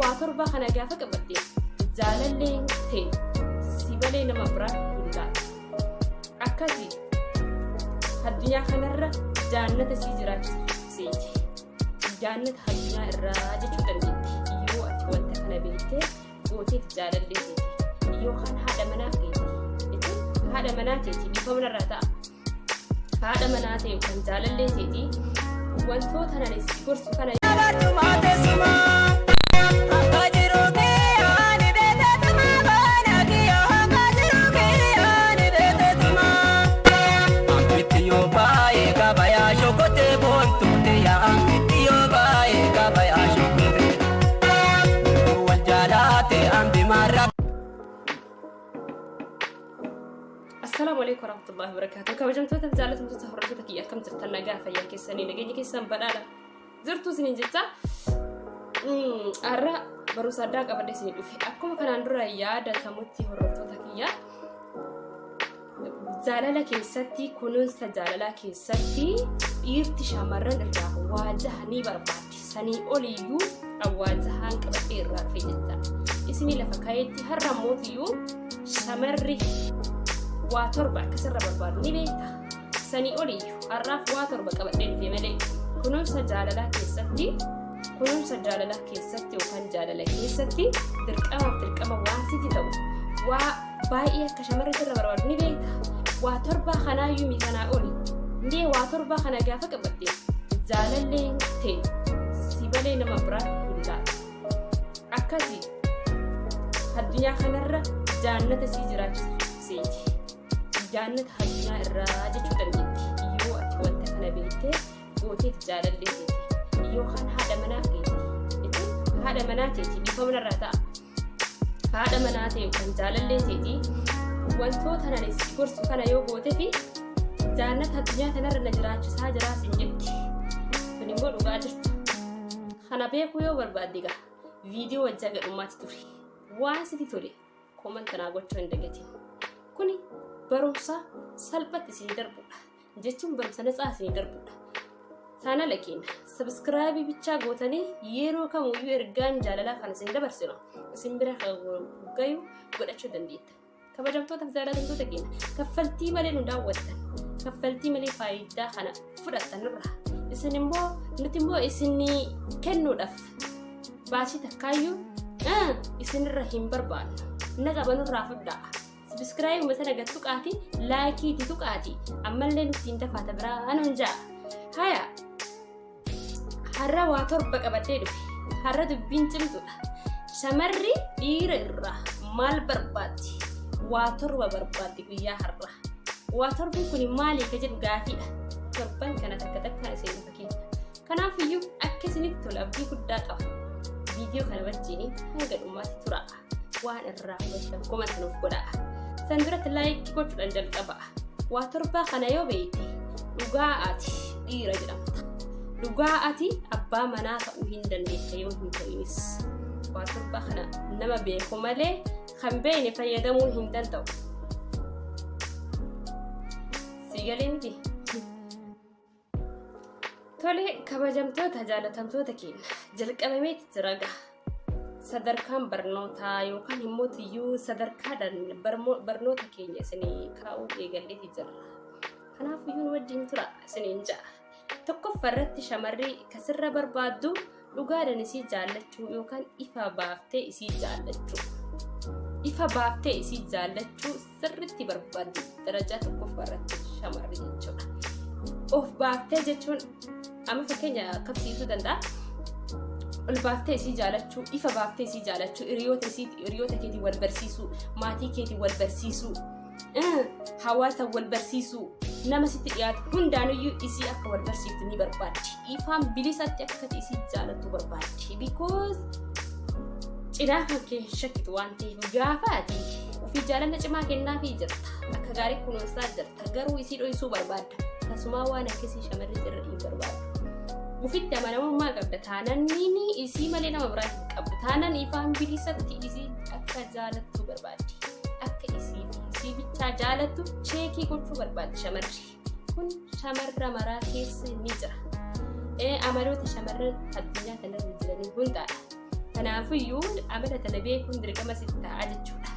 Waa torbaa kana gaafa qabatte jaalalleen tee si malee nama biraa hin laaltu. Akkasi addunyaa kanarra jaannata sii jiraachistu seeti. Jaannata addunyaa irraa jechuu dandeetti. Yoo ati wanta kana beektee gooteef jaalallee teeti yookaan haadha manaa keeti jechuun haadha manaa teeti dhiifama narraa ta'a. Haadha manaa ta'e yookaan jaalallee teeti wantoota nani si gorsu kana Barcuma teessuma akka jiru kiyyaa ni beektetuma baana kiyyaa akka jiru kiyyaa ni beektetuma. Ampitti yoo baay'ee qaba yaa shokote boontuute yaa ampitti yoo baay'ee qaba yaa shokote. Wal jaalaate ambi marra. Assalaamu alaikum warahmatullahi wabarakatuh. Kabajamtoota fi jaallatamtoota hordoftoota kiyya akkam jirtan nagaa fayyaa keessanii nageenya keessan badhaadha. Jirtuu isiniin jecha har'a barumsa addaa qabadhee isinii dhufe. Akkuma kanaan dura yaadatamutti hordoftoota kiyya jaalala keessatti kunuunsa jaalalaa keessatti dhiirti shamarran irraa waa jaha ni barbaaddi. Sanii oliyyuu waa jahaan qabadhee irraa dhufe jecha. Isinii lafa kaayetti har'a mootiyyuu shamarri waa torba akkasirra barbaadu ni beekta. Sanii oliyyuu har'aaf waa torba qabadhee dhufe malee kunuunsa jaalalaa keessatti kunuunsa jaalalaa keessatti yookaan jaalala keessatti dirqamaaf dirqama waan sitti ta'u waa baay'ee akka shamarri sirra barbaadu ni beekta. Waa torbaa kanaayyuu mi kanaa oli. Mee waa torbaa kana gaafa qabatte jaalalleen tee si malee nama biraa hin laaltu. Akkasi addunyaa kanarra jaannata sii jiraachistu seeti. Jaannata addunyaa irraa jechuu dandeetti. Yoo ati wanta kana beektee gooteef jaalallee teeti yookaan haadha manaa keeti jechuun haadha manaa teeti dhiifama narraa ta'a. Haadha manaa ta'e yookaan jaalallee teeti wantoota nani si gorsu kana yoo gootefi jaannata addunyaa kanarra na jiraachisaa jiraa sin jetti. Kun immoo dhugaa jirtu. Kana beekuu yoo barbaadde gaa viidiyoo wajjaa gadhummaatti ture. Waan sitti tole comment naa gochuu hin dagatin. Kuni barumsa salphatti isin darbudha. Jechuun barumsa natsaa isin darbudha. Chaanala keenya sabiskiraayibii bichaa gootanii yeroo kamuyyuu ergaan jaalalaa kan isin dabarsinu isin bira kan gayu godhachuu dandeetta. Kabajamtoota fi jaalatamtoota keenya kaffaltii malee nu daawwattan kaffaltii malee faayidaa kana fudhattan nurraa isin immoo nuti immoo isinii kennuudhaaf baasii takkaayyuu isinirra hin barbaannu na qaba nurraa fudhaa. Sabiskiraayibuma sana gad tuqaati laayikiiti tuqaati ammallee nutti hin dafaata biraa nuun ja'a. Haya har'a waa torba qabadhee dhufe har'a dubbiin cimtuudha. Shamarri dhiira irraa maal barbaaddi? Waa torba barbaaddi guyyaa har'a. Waa torbi kun maali ka jedhu gaafiidha. Torban kana takka takkaan isin lafa keessa. Kanaaf iyyuu akka isinitti tolu abdii guddaa qaba. Viidiyoo kana wajjin hanga dhumaatti turaa. Waan irraa hubattan comment nuuf godhaa. San duratti laayikii gochuudhaan jalqabaa. Waa torbaa kana yoo beekte dhugaa ati dhiira jedhamta. Dhugaa ati abbaa manaa ta'uu hin dandeetta yoo hin ta'inis. Waa torbaa kana nama beeku malee kan beekne fayyadamuu hin danda'u. Sii galee miti? Tole kabajamtoota jaalatamtoota keenya jalqabameeti jira gaa. Sadarkaan barnootaa yookaan immoo tiyyuu sadarkaadhaan barnoota keenya isinii kaa'uu eegalleeti jirra. Kanaaf iyyuu nu wajjin tura isiniin ja'a. Tokkoffaa irratti shamarri kasirra barbaaddu dhugaadhaan isii jaallachuu yookaan ifa baaftee isii jaallachuu. Ifa baaftee isii jaallachuu sirriitti barbaaddi darajaa tokkoffaa irratti shamarri jechuudha. Of baaftee jechuun amma fakkeenya qabsiisuu danda'a. Ol baaftee isii jaalachuu, ifa baaftee isii jaalachuu, hiriyoota isii hiriyoota keetiin wal barsiisuu, maatii keetiin wal barsiisuu, hawaasa wal barsiisuu, nama sitti dhiyaatu hundaanuyyuu isii akka wal barsiiftu ni barbaaddi. Ifaan bilisatti akka isii jaalattu barbaaddi. Because cinaa kan kee hin shakkitu waan ta'eef gaafa ati ofii jaalala cimaa kennaafii jirta. Akka gaarii kunuunsaa jirta. Garuu isii dhoysuu barbaadda. Tasumaa waan akkasii shamarri sirra hin barbaadu. Ofitti amanamummaa qabda taanaan isii malee nama biraa hin qabdu. Taanaan ifaan bilisatti isii akka jaalattu barbaaddi. Akka isii fi isii bichaa jaalattu cheekii gochuu barbaaddi shamarri. Kun shamarra maraa keessa ni jira. Amaloota shamarran addunyaa kanarra jiranii hundaadha. Kanaafiyyuu amala tana beekuun dirqama sitti ta'a jechuudha.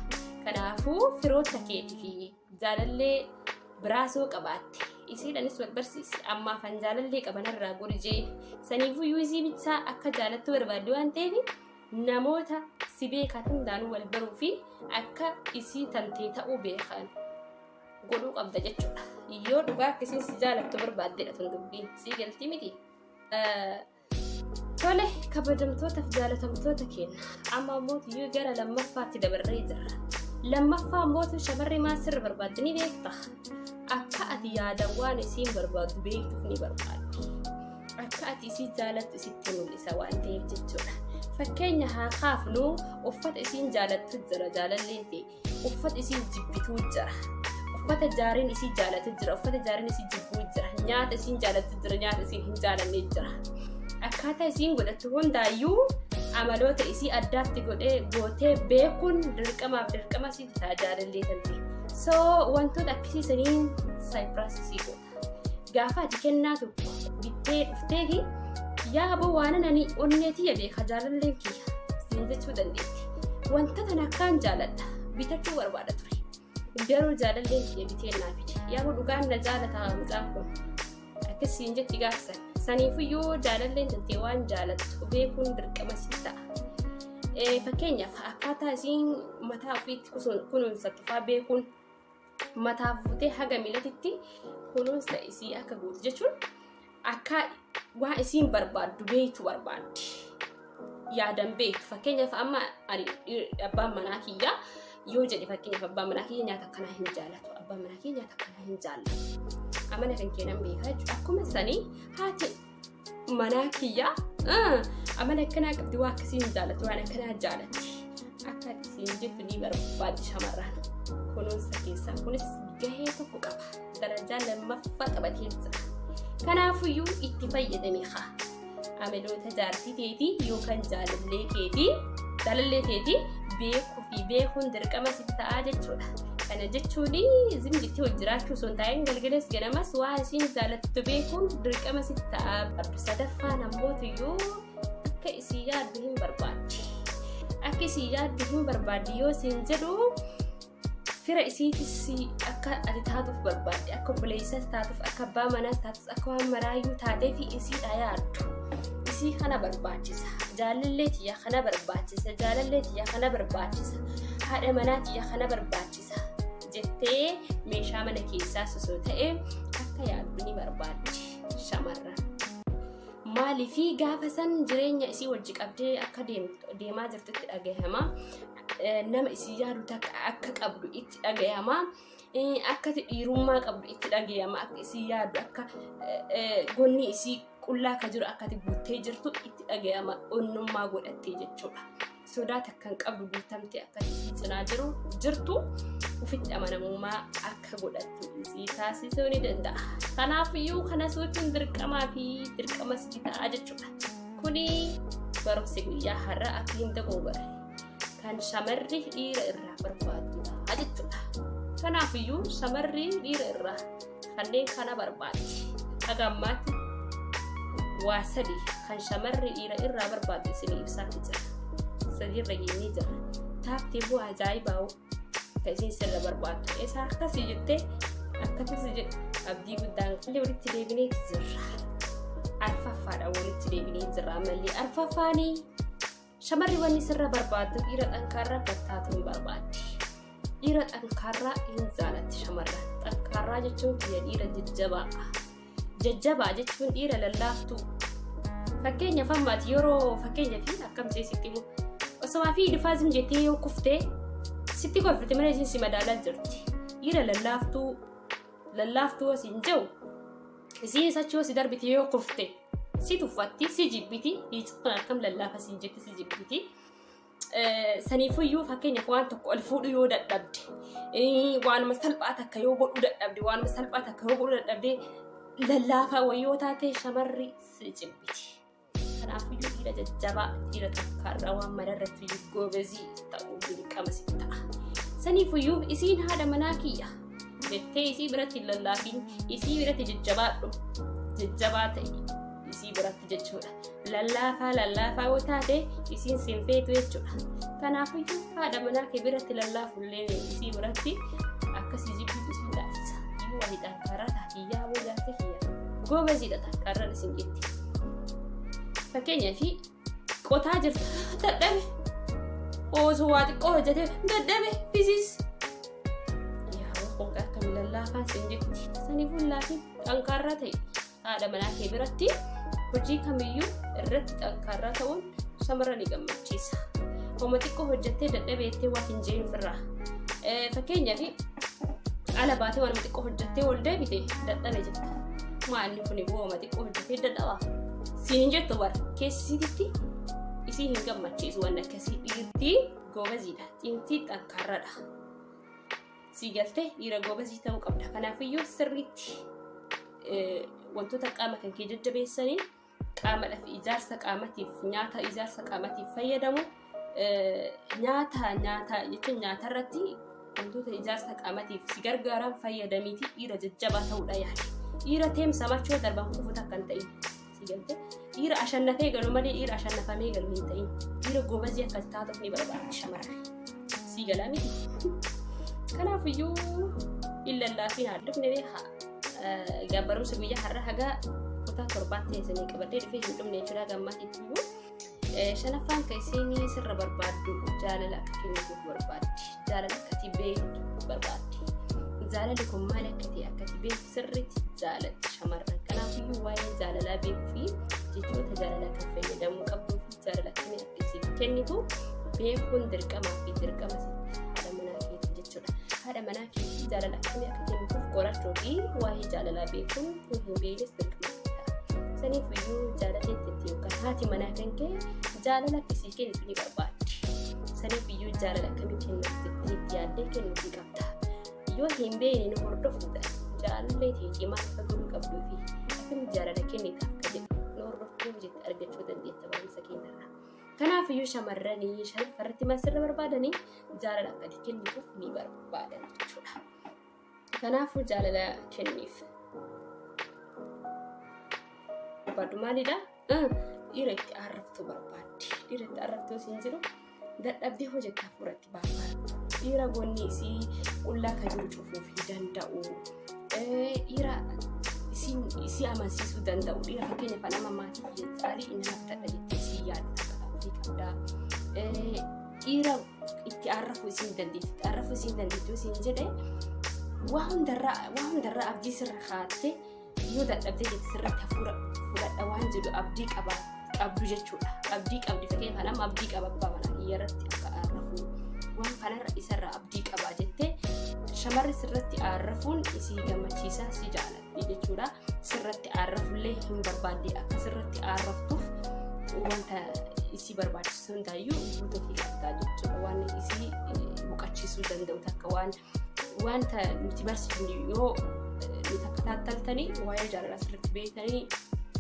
Kanaafuu firoota keetii fi jaalallee biraasoo qabaatte isiidhanis wal barsiisi. Ammaaf an jaalallee qabanarraa gori jeen. Saniifuyyuu isii bichaa akka jaalattu barbaadde waan ta'eef namoota si beekan hundaanuu wal baruu fi akka isii tantee ta'uu beekan godhuu qabda jechuudha. Yoo dhugaa akka isiin si jaalattu barbaaddedha tun dubbiin. Sii galtii miti. Tole kabajamtootaaf jaalatamtoota keenya amma ammoo iyyuu gara lammaffaatti dabarree jirra. Lammaffaa ammoo shamarri maal sirra barbaaddi ni beekta. Akka ati yaadan waan isiin barbaaddu beektuuf ni barbaaddi. Akka ati isii jaalattu isitti mul'isa waan ta'eef jechuudha. Fakkeenya haa kaafnu uffata isiin jaalattu jira jaalalleen ta'e uffata isiin jibbituu jira. Uffata jaariin isii jaalatu jira. Uffata jaariin isii jibbuu jira. Nyaata isiin jaalattu jira. Nyaata isiin hin jaalanne jira. Akkaataa isiin godhattu hundaayyuu amaloota isii addaatti godhee gootee beekuun dirqamaaf dirqama isii ta'a jaalallee tante. So wantoota akkasii saniin saayipiraas isii goota. Gaafa ati kennaa tokko bittee dhuftee fi yaa aboo waan ani onnee tiyya beeka jaalalleen kiyya siin jechuu dandeetti. Wanta tana akkaan jaaladha bitachuu barbaada ture. Garuu jaalalleen kiyya bitee naa fide. Yaa aboo dhugaan na jaalata mucaan kun. Akkas siin jetti gaafsan. Saniifuyyuu jaalalleen tantee waan jaalattu beekuun dirqama si ta'a. Fakkeenyaaf akkaataa isiin mataa ofiitti kunuunsattu fa'aa beekuun mataa fuutee haga miilatitti kunuunsa isii akka gootu jechuun akka waan isiin barbaaddu beektu barbaaddi. Yaadan beektu. Fakkeenyaaf amma ani abbaan manaa kiyyaa yoo jedhe fakkeenyaaf abbaan manaa kiyya nyaata akkanaa hin jaalatu. Abbaan manaa kiyya nyaata akkanaa hin jaalatu. Amala kan keenan beekaa jechuudha. Akkuma sanii haati manaa kiyyaa amala akkanaa qabdi waa akkasii hin jaalatu waan akkanaa jaalatti. Akka ati siin jettu ni barbaaddi shamarran. Kunuunsa keessaa kunis gahee tokko qaba. Darajaa lammaffaa qabatee jira. Kanaafuyyuu itti fayyadami haa. Amaloota jaartii teetii yookaan jaalallee keetii jaalallee teetii beekuu fi beekuun dirqama sitti ta'aa jechuudha. Kana jechuun zimjitti hojii jiraachuu osoo hin taa'in galgalas ganamas waan isiin jaalattu beekuun dirqama sitti ta'aa. Sadaffaan ammootiyyuu akka isii yaaddu hin barbaaddi. Akka isii yaaddu hin barbaaddi yoo siin jedhu fira isiitis akka ati taatuuf barbaadde akka obboleessas taatuuf akka abbaa manaas taatuuf akka waan maraayyuu taatee fi isiidha yaaddu. Isii kana barbaachisa. Jaalallee tiyya kana barbaachisa. Jaalallee tiyya kana barbaachisa. Haadha manaa tiyya kana barbaachisa. Jettee meeshaa mana keessaa osoo ta'e akka yaaddu ni barbaaddi shamarran. Maaliifii gaafa san jireenya isii wajji qabdee akka deemaa jirtutti dhagahama. Nama isii yaadu takka akka qabdu itti dhagahama. Akka dhiirummaa qabdu itti dhagahama. Akka isii yaadu akka gonni isii qullaa akka jiru akka ati guuttee jirtu itti dhagahama. Onnummaa godhattee jechuudha. Sodaa takka hin qabdu guutamtee akka isii cinaa jiru jirtu ofitti amanamummaa akka godhattu isii taasisuu ni danda'a. Kanaafiyyuu kana sochuun dirqamaa fi dirqama sitti ta'a jechuudha. Kuni barumsi guyyaa har'a akka hin dogoggorre kan shamarri dhiira irraa barbaaddudha jechuudha. Kanaafiyyuu shamarri dhiira irraa kanneen kana barbaaddi. Haga ammaatti waa sadi kan shamarri dhiira irraa barbaaddu isinii ibsaatti jira. Sadiirra geenyee jira. Taaftii bu'aa ajaa'ibaa kan isin sirra barbaaddu. Isa akkasii jettee akkasii jedhu abdii guddaan qallee walitti deebineeti jirra. Arfaffaadha walitti deebinee jirra ammallee arfaffaanii shamarri wanni sirra barbaaddu dhiira xankaarraa gattaatu hin barbaaddi. Dhiira xankaarraa hin jaalatti shamarran. Xankaarraa jechuun kiyya dhiira jajjabaa. Jajjabaa jechuun dhiira lallaaftuu. Fakkeenyaaf amma ati yeroo fakkeenyaaf akkam jee sitti himu osoo fi dhufaa zim jettee yoo kuftee sitti kolfite malee isin si madaalaa jirti. Dhiira lallaaftuu lallaaftuu osoo hin jiru isiin achi yoo si darbite yoo kufte si tuffatti si jibbiti hiicaan akkam lallaafa siin jetti si jibbiti. Saniifuyyuu fakkeenyaaf waan tokko ol fuudhuu yoo dadhabde waanuma salphaa takka yoo godhuu dadhabde waanuma salphaa takka yoo godhuu dadhabde lallaafaa wayii yoo taate shamarri si jibbiti. Kanaafuyyuu dhiira jajjabaa dhiira takkaarraa waan mararratti goobezii ta'uu dirqama si ta'a. Saniifuyyuu isiin haadha manaa kiyya jettee isii biratti hin lallaafiin isii biratti jajjabaadhu jajjabaa ta'e isii biratti jechuudha. Lallaafaa lallaafaa yoo taate isiin sin feetu jechuudha. Kanaafiyyuu haadha manaa kee biratti lallaafullee isii biratti akkasii jibbitu isin taasisa. Yoo ani xankaarraa taate yaaboo jaarsa kiyya goobaziidha xankaarraan isin jetti. Fakkeenyaaf qotaa jirta dadhabe osoo waa xiqqoo hojjetee dadhabe fisiis. Yaaboo qoqa akkamii lallaafaa isin jetti. Saniifuu laafin xankaarraa ta'e. Haadha manaa kee biratti hojii kamiyyuu irratti xankaarraa ta'uun shamarran ni gammachiisa. Homa xiqqoo hojjettee dadhabeettee waa hin jeen ofirraa. Fakkeenyaaf ala baatee waan xiqqoo hojjettee ol deebite dadhabe jetta. Maalli kun immoo homa xiqqoo hojjettee dadhaba. Siin hin jettu bara keessisiititti isii hin gammachiisu waan akkasii dhiirtii goobaziidha. Dhiirtii xankaarradha. Sii galtee dhiira goobazii ta'uu qabda. Kanaafiyyuu sirriitti wantoota qaama kan kee jajjabeessanii qaamadhaaf ijaarsa qaamatiif nyaata ijaarsa qaamatiif fayyadamu nyaata nyaata jechuun nyaata irratti wantoota ijaarsa qaamatiif si gargaaran fayyadamiitii dhiira jajjabaa ta'uudha yaali. Dhiira teemsa machoo darban kufu takka hin ta'in. Si galte dhiira ashannafee galu malee dhiira ashannafamee galu hin ta'in. Dhiira gobazii akkas taatuuf ni barbaaddi shamarri. Si galaa miti. Kanaafiyyuu hin lallaafiin haa dhufne beekaa. Egaa barumsa guyyaa har'a haga kutaa torbaatti isinii qabadhee dhufee hin dhumne jechuudha gammaatiitti iyyuu. Shanaffaan kan isiin sirra barbaaddu jaalala akka kennituuf barbaaddi. Jaalala akka ati beektu barbaaddi. Jaalalli kun maal akka ta'e akka ati beektu sirriitti jaalatti shamarran. Kanaafiyyuu waa'ee jaalalaa beekuu fi jechoota jaalalaa kan fayyadamuu qabduu fi jaalala akkamii akka isiif kennitu beekuun dirqamaa fi dirqama sitti haadha manaa keetii jechuudha. Haadha manaa keetii jaalala akkamii akka kennituuf qorachuu fi waa'ee jaalalaa beekuun yoo hin beeknes dirqama sitti ta'a. Saniif iyyuu jaalalli itti yookaan haati manaa kan kee jaalala akka isii kennitu ni barbaaddi. Saniif iyyuu jaalala akkamii kennuuf jettee itti yaaddee kennuufii qabda. Yoo hin beekne nu hordofuudha. Jaalallee teetii maal akka godhuu qabduu fi akkamitti jaalala kennita akka jedhu nu hordoftee hojjette argachuu dandeetta barumsa keenyarraa. Kanaaf iyyuu shamarranii shanaffarratti maal sirra barbaadanii jaalala akka ati kennituuf ni barbaadan jechuudha. Kanaafuu jaalala kenniif. Barbaaddu maalidha? Dhiira itti arraftu barbaaddi. Dhiira itti arraftu siin jiru dadhabdee hojjette hafuura itti baafattu. Dhiira gonni isii qullaa kan jiru cufuuf hin danda'u. Dhiira isii amansiisuu danda'u. Dhiira fakkeenyaaf nama maatii kiyya caalii inni naaf tadha jettee isii yaaddu takka ta'uu qabda. Dhiira itti arrafuu isiin dandeetti. Itti arrafuu isiin dandeetti isiin jedhe waa hundarraa abdii sirra kaatte yoo dadhabdee jette sirratti hafuura fudhadha waan jedhu abdii qaba qabdu jechuudha. Abdii qabdi fakkeenyaaf nama abdii qaba abbaa manaa kiyya irratti akka arrafuu waan kanarra isarraa abdii qaba jettee shamarri sirratti arrafuun isii gammachiisa si jaalatti jechuudha. Sirratti arrafullee hin barbaadde akka sirratti arraftuuf wanta isii barbaachisu hundaayyuu guutuufii qabdaa jechuudha. Waan isii boqochiisuu danda'u takka waan wanta nuti barsiifnu yoo nuti akka taattaltanii waa'ee jaalalaa sirriitti beektanii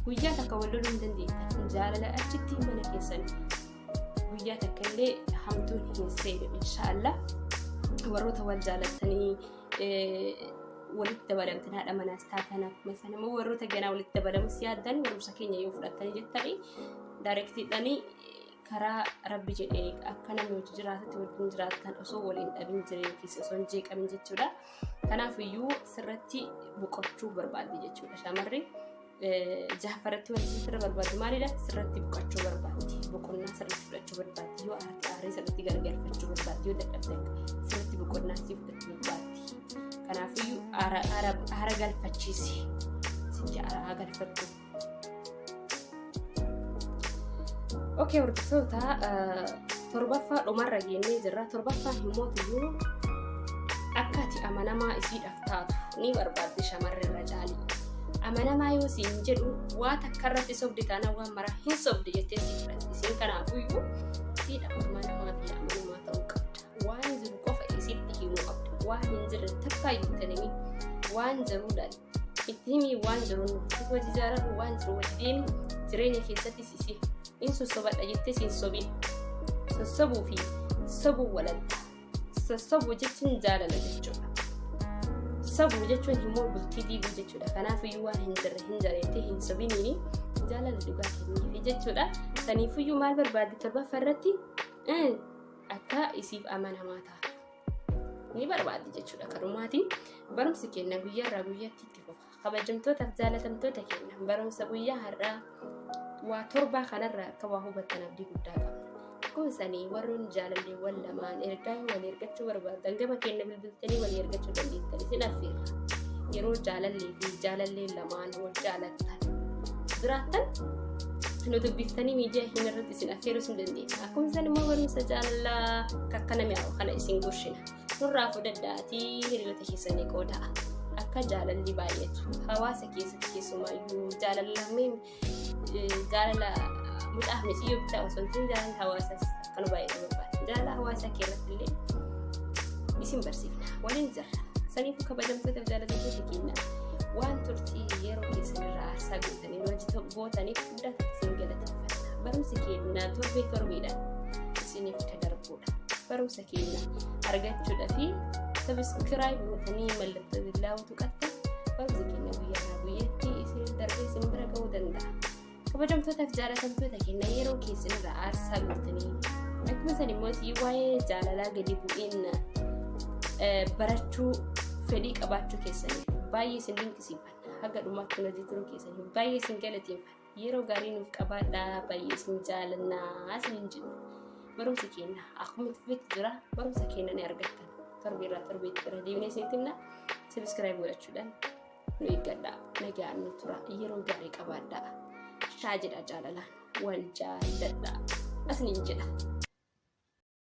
guyyaa takka wal loluu hin dandeettan. Jaalala achitti mana keessan guyyaa takka illee hamtuun hin seenu inshaallah. Warroota wal jaalattanii walitti dabalamtan haadha manaas taatan akkuma sana immoo warroota ganaa walitti dabalamus yaaddan barumsa keenya yoo fudhattanii jettanii daayirektiidhaanii karaa rabbi jedhee akka namni hojii jiraatutti wajjin jiraattan osoo waliin dhabin jireenya keessa osoo hin jeeqamin jechuudha. Kanaaf iyyuu sirratti boqochuu barbaaddi jechuudha. Shamarri jahaffaratti wanti sirra barbaaddu maalidha? Sirratti boqochuu barbaaddi. Boqonnaa sirratti fudhachuu barbaaddi. Yoo aarte aaree sirratti gargalfachuu barbaaddi. Yoo dadhabde sirratti boqonnaa sii fudhachuu barbaaddi. Kanaaf iyyuu aara galfachiisi. Sitti aara galfadhu. Okey hordoftoota torbaffaa dhumarra geennee jirra. Torbaffaan immoo iyyuu akka ati amanamaa isiidhaaf taatu ni barbaaddi shamarri irra caali. Amanamaa yoo siin jedhu waa takka irratti sobdi taanaan waan maraa hin sobdi jettee si fudhatti. Isiin kanaafuyyuu isiidhaaf amanamaa fi amanamaa ta'uu qabda. Waan jiru qofa isitti himuu qabda. Waan hin jirre takkaa iyyuu hin himin. Waan jiruudhaan itti himii waan jiru nuti hojii jaaladhu waan jiru hojii deemi jireenya keessatti sisi in sossobadha jettee siin sobin sossobuu fi sobuu waladda sossobuu jechuun jaalala jechuudha sobuu jechuun immoo bultii diiguu jechuudha kanaaf iyyuu waan hin jirre hin jareettee hin sobiniini Jaalala dhugaa kenniifi jechuudha. Saniifuyyuu maal barbaaddi torbaffaa irratti akka isiif amanamaa taatu ni barbaaddi jechuudha. Kadhumaatiin barumsi keenya guyyaa irraa guyyaatti itti fufa. Kabajamtootaaf jaalatamtoota keenya barumsa guyyaa har'aa waa torbaa kanarraa akka waa hubattan abdii guddaa qabna. Akkuma sanii warroon jaalalleewwan lamaan ergaa walii ergachuu barbaadan gama keenya bilbiltanii walii ergachuu dandeettan isin affeerra. Yeroo jaalallee fi jaalallee lamaan wal jaalattan jiraattan nu dubbiftanii miidiyaa keenya irratti isin affeeruu isin dandeenya. Akkuma san immoo barumsa jaalalaa kakkana mi'aawu kana isin gorshina. Nurraa fudhadhaatii hiriyoota keessanii qoodaa. Akka jaalalli baay'atu hawaasa keessatti keessumaayyuu jaalallameen jaalala mucaa miciyyoo bichaa osoo hin ta'in jaalala hawaasaas akka nu baay'atu barbaada. Jaalala hawaasaa keessatti illee isin barsiifna. Waliin jirra. Saniifuu kabajamtoota jaalatamtoota keenya waan turtii yeroo keessan irraa aarsaa gootanii nu hojii gootaniif guddaa isin galateeffanna. Barumsi keenya torbee torbeedhaan isiniif ka darbudha. Barumsa keenya argachuudhaa fi subscribe gootanii mallattoo bilbilaa tuqatta barumsi keenya guyyaarraa guyyaatti isin darbee isin bira ga'uu danda'a. Kabajamtootaaf jaalatamtoota keenya yeroo keessan irraa aarsaa gootanii akkuma san immoo waa'ee jaalalaa gadi bu'een barachuu fedhii qabaachuu keessaniif baay'ee isin dinqisiifanna. Haga dhumaatti nu hojii turuu keessaniif baay'ee isin galateeffanna. Yeroo gaarii nuuf qabaadhaa, baay'ee isin jaalannaa isin jenna. Barumsi keenya akkuma itti fufetti jira. Barumsa keenya ni argattan. Torbeerraa torbeetti irra deebinee isinitti himna. Subscribe godhachuudhaan nu eeggadhaa. Nagaan nu tura. Yeroo gaarii qabaadhaa. Shaa jedha jaalalaan. Wal jaalladhaa. Asiniin jedha.